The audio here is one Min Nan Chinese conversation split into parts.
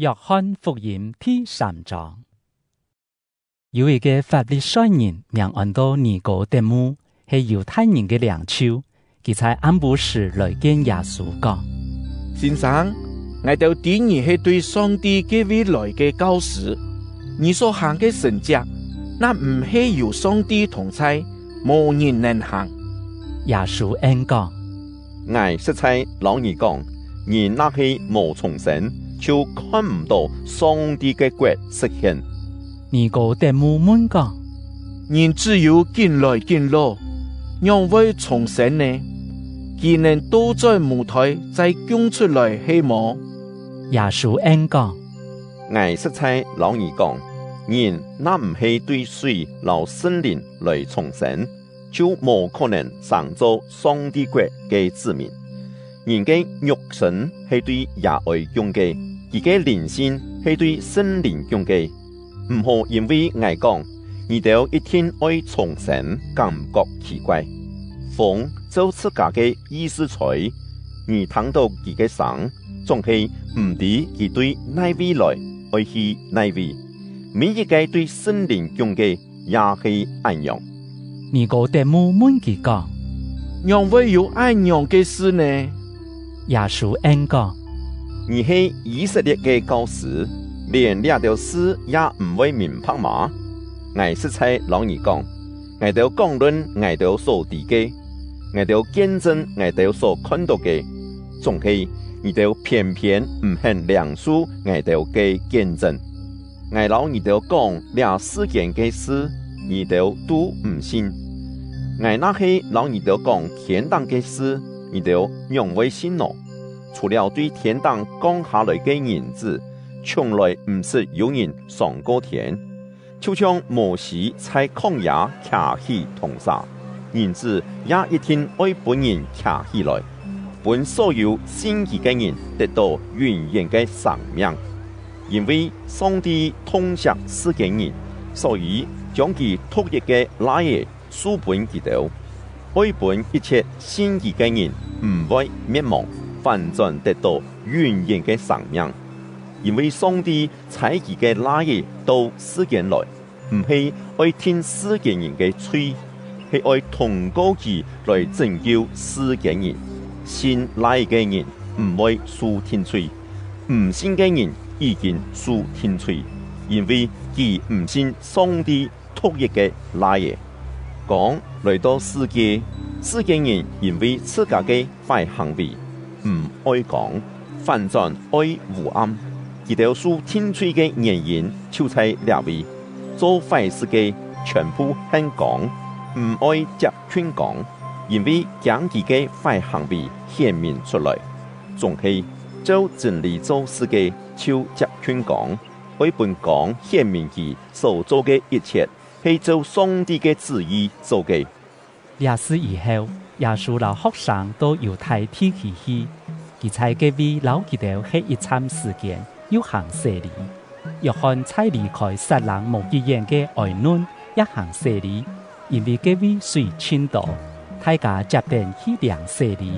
約翰福音第三章，有一个法利賽人名按做尼哥底母，係猶太人个領袖，佢在暗晡時來見耶穌講：先生，𠊎兜知你係對上帝這位來个教師，你所行个神跡，若毋係有上帝同在，無人能行。耶穌應講：𠊎實在摎你講，人若係無重生，就看毋到上帝个國實現。尼哥底母問講：人只有緊來緊老，樣會重生呢？佢能倒轉母胎再降出來係麼？耶穌應講：𠊎實在摎你講，人若毋係對水摎聖靈來重生，就無可能成做上帝國个子民。人个肉身係對野愛降个，佢个靈性係對聖靈降个。毋好因為𠊎講，你兜一定愛重生，感覺奇怪。風照自家个意思吹，你聽到佢个聲，總係毋知佢對佗位來，愛去佗位。每一个對聖靈降个，也係按樣。尼哥底母問佢講：樣會有按樣个事呢？耶穌應講：你係以色列个教師，連這條事也毋會明白嗎？𠊎實在摎你講，𠊎兜講論𠊎兜所知个，𠊎兜見證𠊎兜所看到个，總係你兜偏偏毋肯領受𠊎兜个見證。𠊎摎你兜講這世間个事，你兜都毋信。𠊎若係摎你兜講天頂个事，你兜樣會信喏？除了對天頂降下來个人子，從來毋曾有人上過天。就像摩西在曠野徛起銅蛇，人子也一定愛分人徛起來，分所有信佢个人得到永遠个生命。因為上帝痛惜世間人，所以將佢獨一个來兒賜分佢兜，愛分一切信佢个人毋會滅亡，反轉得到永遠个生命。因為上帝差佢个來兒到世間來，毋係愛定世間人个罪，係愛通過佢來拯救世間人。信來兒个人毋會受定罪，毋信个人已經受定罪，因為佢毋信上帝獨一个來兒。光來到世界，世間人因為自家个壞行為，毋愛光，反轉愛烏暗。佢兜受定罪个原因就在這位，做壞事个全部恨光，毋愛接近光，因為驚佢个壞行為顯明出來。總係照真理做事个就接近光，愛分光顯明佢所做个一切係照上帝个旨意做个。這事以後，耶穌摎學生到猶太地區去，佢在這位摎佢兜歇一暫時間，又行洗禮。約翰才離開撒冷無幾遠个哀嫩，也行洗禮，因為這位水真多，大家接連去領洗禮。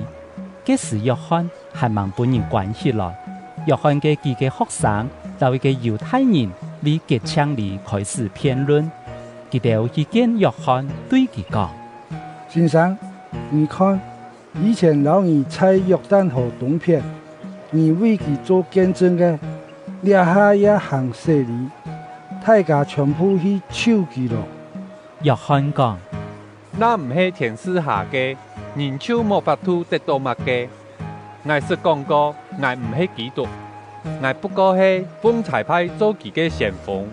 這時約翰還忙分人關起來。約翰个幾个學生摎一个猶太人為潔淨禮開始辯論，佢兜去見約翰，對佢講：先生，你看，以前摎你在約旦河東邊，你為佢做見證个，這下也行洗禮，大家全部去受佢囉。約翰講：若毋係天賜下个，人就無法度得到麼个。𠊎實講過，𠊎毋係基督，𠊎不過係奉差派做佢个先鋒。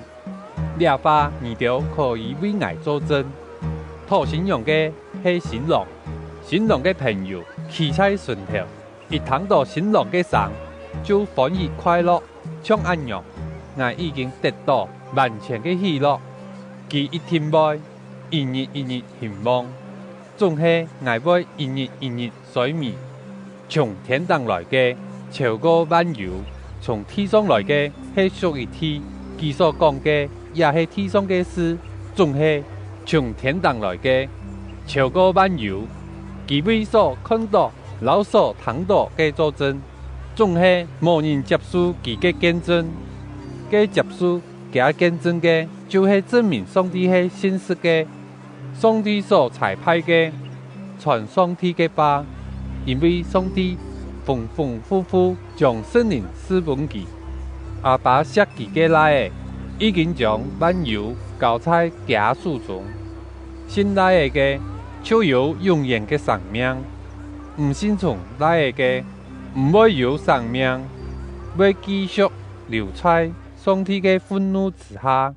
這話你兜可以為𠊎做證。討新娘个係新郎，新郎个朋友騎在船頭，一聽到新郎个聲，就歡喜快樂，像按樣，𠊎已經得到完全个喜樂。佢一定會一日一日興旺，總係𠊎會一日一日衰微。從天頂來个超過萬有，從地上來个係屬於地，佢所講个也係地上个事，總係從天頂來个超過萬有，佢為所看到、摎所聽到个做證，總係無人接受其个見證。該接受其見證个，就係證明上帝係信實个。上帝所差派个，傳上帝个話，因為上帝豐豐富富將聖靈賜分佢。阿爸錫其个囡仔，已經將萬有交在其手中。信囡仔个，就有永遠个生命；毋信從囡仔个，毋會有生命，會繼續留在上帝个憤怒之下。